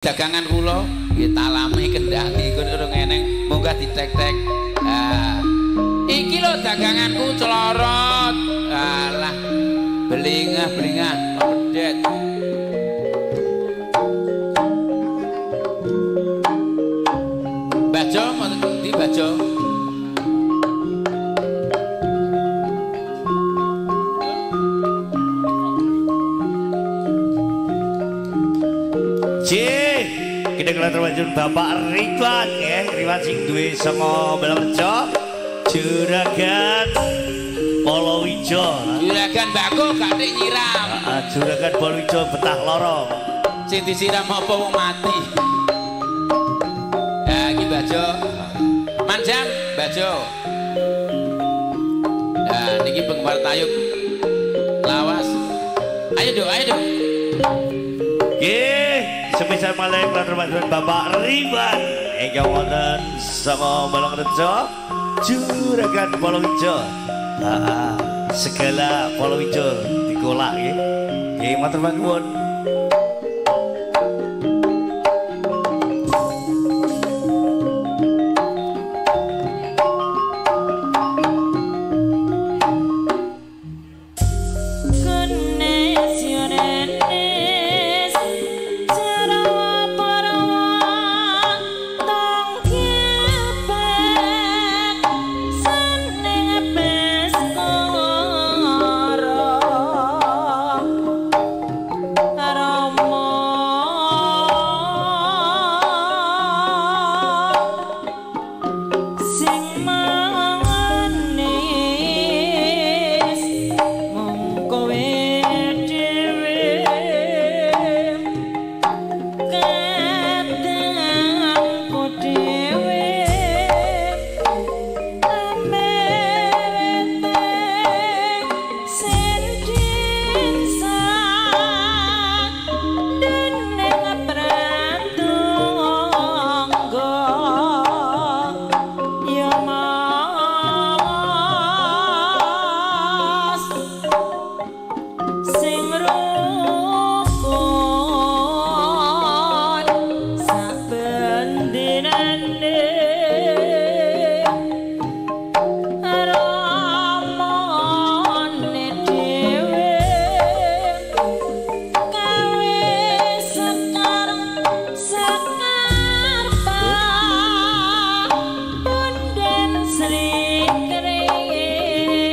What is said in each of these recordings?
Dagangan kula nggih talame kendhange iku urung eneng, munggah ditek-tek. Nah, iki lho daganganku celorot. Alah, belingah-belingah pedet. Bajo di bajo. Kita kelan terwajun Bapak Ridwan ya, Ridwan sing duwe saka Balongrejo, Juragan Polowijo. Juragan Bako gak nek nyiram. Heeh, Juragan Polowijo betah loro. Sing disiram apa wong mati. Ya iki Bajo. Manjang Bajo. Nah, niki penggemar tayub lawas. Ayo do, ayo do. Nggih. Sepisan malih kula terwajun Bapak Ridwan ingkang wonten saka Balongrejo, Juragan Polowijo. Heeh, segala Polowijo dikolak nggih. Nggih, matur nuwun.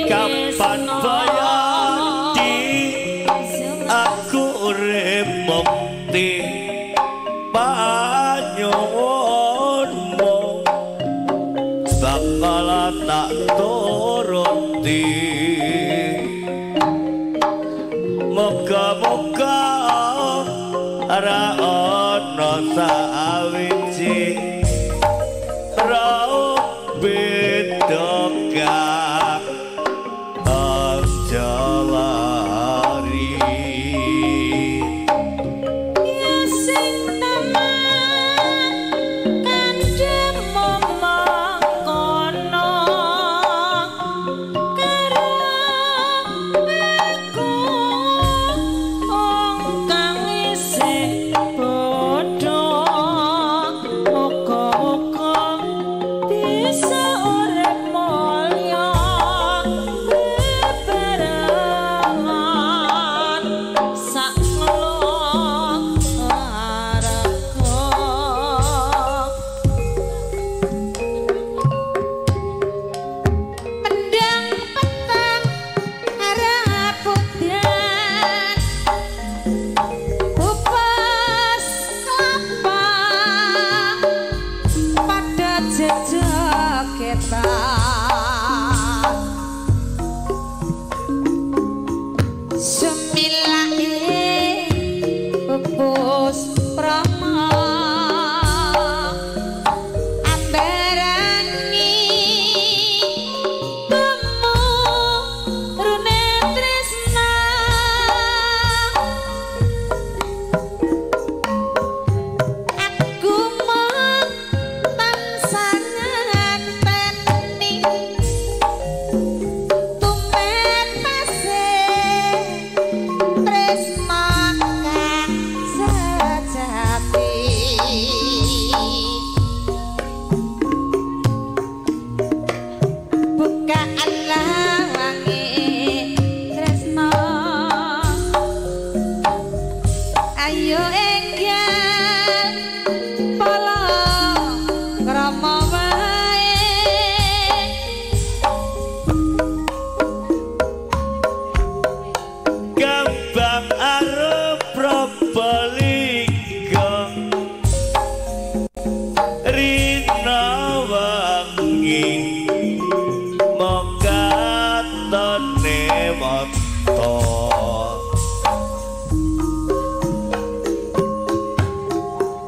Kapan bayati aku urip mukti panyuwunmu bakal tak turuti, moga-moga ora ana sawiji raup beda kang jalari. Ya sing teman kandhemu mangkono karo aku wong kang isih bodho, muga-muga bisa urip mulya.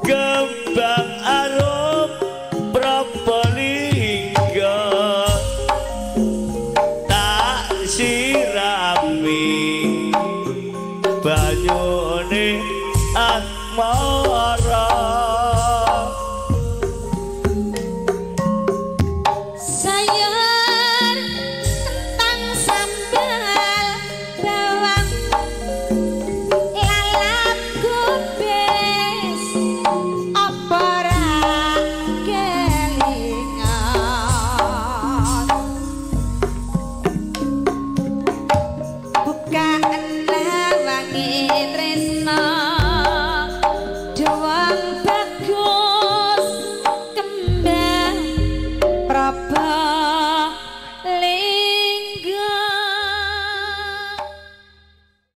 Kembang